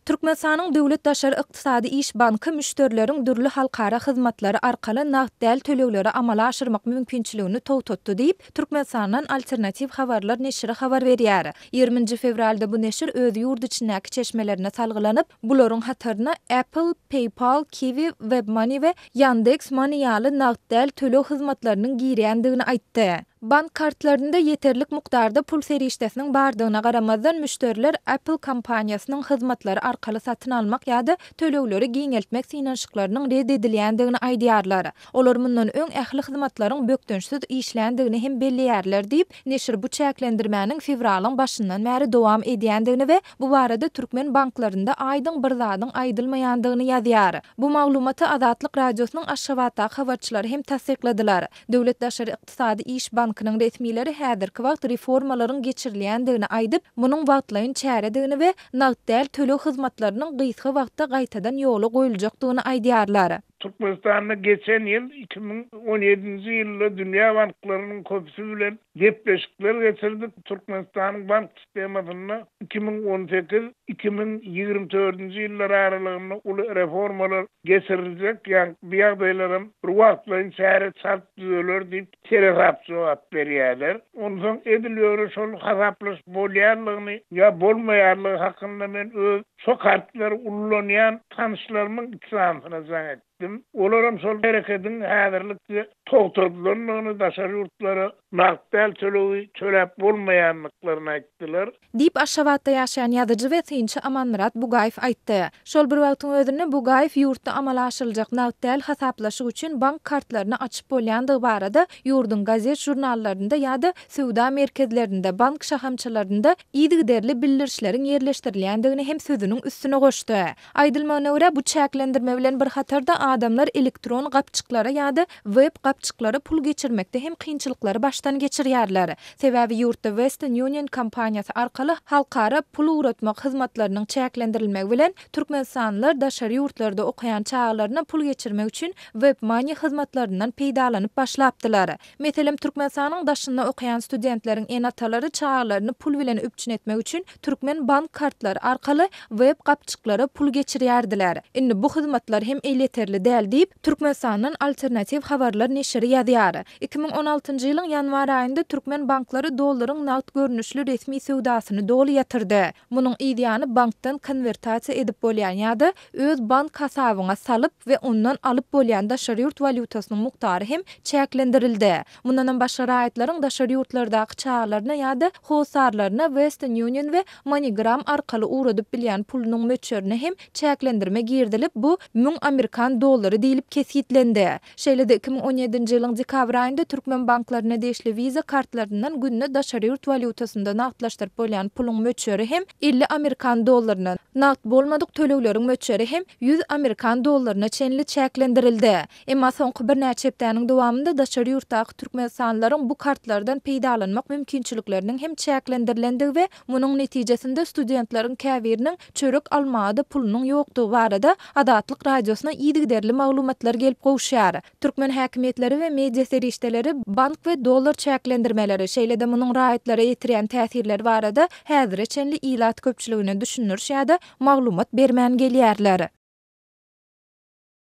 Türkmenistanyň Döwlet daşary ykdysady iş banky müşderileriň dürli halkara hyzmatlary arkaly nagt däl tölegleri amala aşyrmak mümkinçiligini togtatdy diýip, Türkmenistandan Alternatiw habarlar neşiri habar berýär. 20 nji fewralda bu neşir öz ýurt içindäki çeşmelerine salgylanyp, bularyň hataryna Apple, PayPal, Kiwi, WebMoney we Yandex Money ýaly nagt däl töleg hyzmatlarynyň girýändigini aýtdy. Bank kartlarynda ýeterlik mukdarda pul serişdesiniň bardygyna garamazdan, müşderiler Apple kompaniýasynyň hyzmatlary arkaly satyn almak ýa-da tölegleri giňeltmek synanyşyklarynyň ret edilýändigini aýdýarlar. Olar mundan öň ähli hyzmatlaryň bökdençsiz işländigini hem belleýärler diýip, neşir bu çäklendirmäniň fewralyň başyndan bäri dowam edýändigini we bu barada türkmen banklarynda aýdyň bir zadyň aýdylmaýandygyny ýazýar. Bu maglumaty Azatlyk Radiosynyň Aşgabatdaky habarçylary hem tassykladylar. Döwlet daşary ykdysady iş bankynyň resmileri häzirki wagt reformalaryň geçirilýändigini aýdyp, munuň wagtlaýyn çäredigini we nagt däl töleg hyzmatlarynyň gysga wagtda gaýtadan ýola goýuljakdygyny aýdýarlar. Türkmenistanda geçen ýyl, 2017-nji ýylda dünýä banklarynyň köpüsi bilen gepleşikler geçirdik. Türkmenistanyň bank sistemasynda 2018, 2024-nji ýyllar aralygynda uly reformalar geçiriljek, ýagny bu ýagdaýlaram bir wagtlaýyn çäre çalt düzeler diýip seresap jogap berýärler. Onsoň edil ýöne şol hasaplaşyp bolýanlygyny ýa bolmaýanlygy hakynda men öz şo kartlary ullanýan tanyşlarymyň iki sanysyna jaň etdim. Olaram şol herekediň häzirlikçe togtadylandygyny, daşary ýurtlara nagt däl tölegi töläp bolmaýandyklaryny aýtdylar. Diýip, Aşgabatda ýaşaýan ýazyjy we synçy Amanmyrat Bugaýew aýtdy. Şol bir wagtyň özünde Bugaýew ýurtda amala aşyryljak nagt däl hasaplaşyk üçin bank kartlaryny açyp bolýandygy barada ýurduň gazet-žurnallarynda ýa-da söwda merkezlerinde, bank şahamçalarynda yzygiderli bildirişleriň ýerleşdirilýändigini hem sözüniň üstüne goşdy. Aýdylmagyna görä, bu çäklendirme bilen bir hatarda adamlar elektron gapjyklara ýa-da web gapjyklara pul geçirmekde hem kynçylyklary başdan geçirýärler. Sebäbi ýurtda Western Union kompaniýasy arkaly halkara pul ugratmak hyzmatlarynyň çäklendirilmegi bilen, türkmenistanlylar daşary ýurtlarda okaýan çagalaryna pul geçirmek üçin WebMoney hyzmatlaryndan peýdalanyp başlapdylar. Meselem, Türkmenistanyň daşynda okaýan studentleriň ene-atalary çagalaryny pul bilen üpjün etmek üçin türkmen bank kartlary arkaly web gapjyklara pul geçirýärdiler. Indi bu hyzmatlar hem elýeterli däl diýip, Türkmenistandan Alternatiw habarlar neşiri ýazýar. 2016-njy ýylyň ýanwar aýynda türkmen banklary dollaryň nagt görnüşli resmi söwdasyny doly ýatyrdy. Munuň yz ýany bankdan konwertasiýa edip bolýan ýa-da öz bank hasabyňa salyp we ondan alyp bolýan daşary ýurt walýutasynyň mukdary hem çäklendirildi. Mundanam başga raýatlaryň daşary ýurtlardaky çagalaryna ýa-da hossarlaryna Western Union we MoneyGram arkaly ugradyp bilýän pulunyň möçberine hem çäklendirme girizilip, bu 1000 amerikan dollary diýlip kesgitlendi. Şeýle-de, 2017-nji ýylyň dekabr aýynda türkmen banklaryna degişli Visa kartlaryndan günde daşary ýurt walýutasynda nagtlaşdyryp bolýan puluň möçberi hem 50 amerikan dollaryna, nagt bolmadyk tölegleriň möçberi hem 100 amerikan dollaryna çenli çäklendirildi. Emma soňky birnäçe hepdäniň dowamynda daşary ýurtdaky türkmenistanlylaryň bu kartlardan peýdalanmak mümkinçilikleriniň hem çäklendirilendigi we munuň netijesinde studentleriň käbiriniň çörek almaga-da pulunyň ýokdugy barada Azatlyk Radiosyna yzygiderli maglumatlar gelip gowuşýar. Türkmen häkimiýetleri we media serişdeleri bank we dollar çäklendirmeleri, şeýle-de munuň raýatlara ýetirýän täsirleri barada häzire çenli ilat köpçüligine düşündiriş ýa-da maglumat bermän gelýärler.